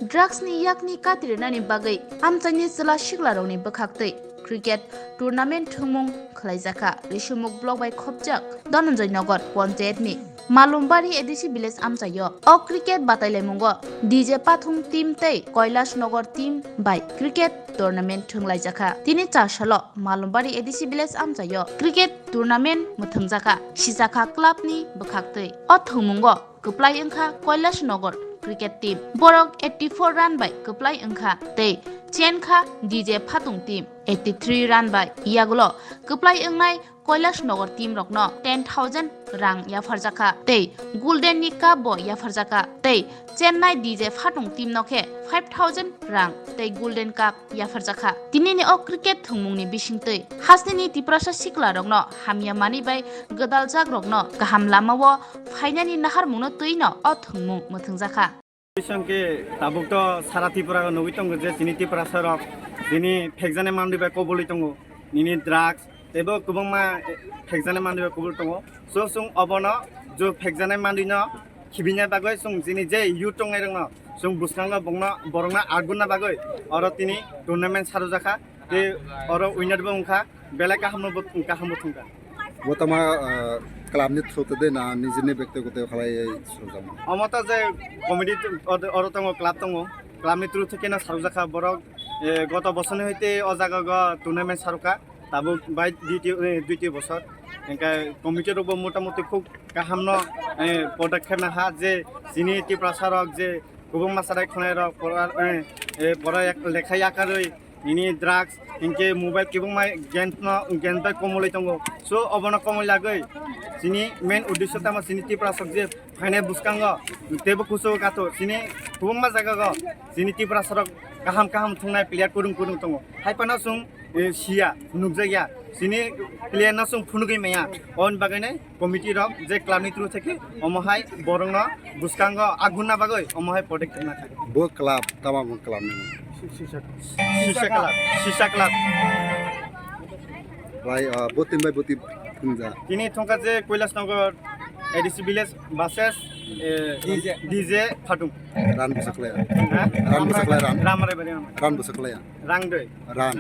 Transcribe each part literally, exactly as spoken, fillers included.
Drugs ni yakni katirinani bagwi amchaini chwla siklarokni bwkhaktwi cricket tournament thwngmung khwlaijakha Risumuk block bai khopjak Dhananjay Nagar ponchayat ni Malumbari A D C village amchaio. O cricket batailaimungo D J Pathung team tei Kailash Nagar team bai cricket tournament thwnglaijakha. Tini char salo Malumbari A D C village amchaio cricket tournament mwthwngjakha Sijakha club ni bwkhaktwi. O thwngmungo kwplai wngkha Kailash Nagar cricket team. Borok eighty four run bai kwplai wngkha tei chenkha D J Phatung team eighty three run bai. Yagulo kwplai wngnai Kailash Nagar team rokno ten thousand rang yapharjakha tei Golden ni cup bo yapharjakha tei chennai D J Phatung team no khe five thousand rang tei Golden cup yapharjakha. Tinini o cricket thwngmungni bisingtwi hasnini Tiprasa siklarokno hamya manwi bai gwdaljakrokno kaham lamao phainani naharmungno twino o thwngmung mwthwngjakha. Bisingke tabuk to sara Tripura nugwi tongo je chini Tiprasa rok chini phekjani manwi bai koboli tongo, nini drugs teibo kwbangma phekjani manwi bai koboli tongo. So chwng obono je phekjani manwi no khibina bagwi chwng chini je youth tongnai rokno chwng bwskango bongno borokno aguna bagwi oro tini tournament sarujakha. Tei oro winner bo wngkha, belai kaham no bo, kaham bo thwngkha. Bo tama, ah, club ni through te de na nijini bektigoto khalai srujama? Omo ta je committee oro, oro tongo, club tongo, club ni through theke no sarujakha borok, eh, goto bosor ni hoite o jaga go tournament saruka. Tabuk bai dui ti, eh, dui ti bosor. Hingke committee rok bo motamuti khub kaham no, eh, podokkhep naha je chini Tiprasa rok je kwbangma chwrai khwnai rok pora, eh, eh, pora yak-, lekha yakarwi nini drugs hingke mobile kwbangma games no, games bai komolwi tongo. So obono komolwi lagwi chini main uddesho tamo chini Tiprasa rok je phainai bwskango teibo kuchugo kato chini kwbangma jaga go chini Tiprasa rok kaham kaham thwngnai player kwrwng kwrwng tongo. Hai phano chwng, eh, siya, nukjakya. Chini player no chwng phunugwi maya. Oni bagwi nai committee rok je club ni through theke omo hai borok no bwskango aguna bagwi omo hai podokkhep nakha. Bo club tama bo club ni? Sisa club, Sisa club. Bai, ah, bo team bai bo team thwngja. Tini thwngkha je Kailash Nagar A D C village versus, eh, D J. D J Phatung. Run bwsa khlai. Ha? Run bwsa khlai, run. Ram rai bari ram. Run bwsa khlai. Rang doi. Run.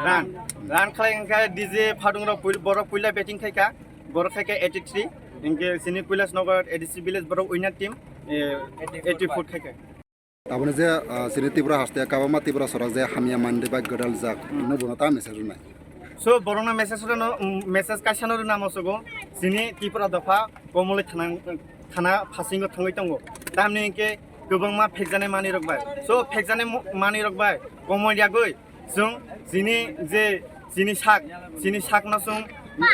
Run. Run khlai hingkha D J Phatung rok pui-, borok puila batting khaikha. Borok khaikha eighty three. Hingke chini Kailash Nagar A D C village borok winner team, eh, eighty four khaikha. Taboni je, ah, chini Tripura haste kwbangma Tiprasa rok je hamya manwi bai gwdaljak, hmm, no bono ta message rwnai. So borokno message rwno, mm, message kaisa no rwna muchungo, chini Tripura dopha komolwi thana, thana phasingo thangwi tongo. Tamni hingke kwbangma phekjani manwi rok bai. So phekjani mo-, manwi rok bai komol yagwi chwng chini je chini sak, chini sakno chwng,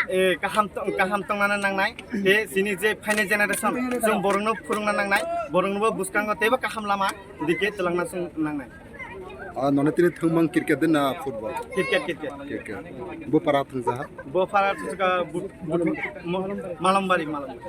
eh, kaham tong-, kaham tongnani nangnai. Tei chini je phainai generation chwng borokno phurungna nangnai, boroknobo bwskango teibo kaham lama dike twlangna chwng nangnai. Ah, nono tini thwngmang cricket de na football? Cricket, cricket. Cricket. Bo para thwngjaha? Bo para thwngjaha bu-, bu-, mo-, Malambari, Malambari.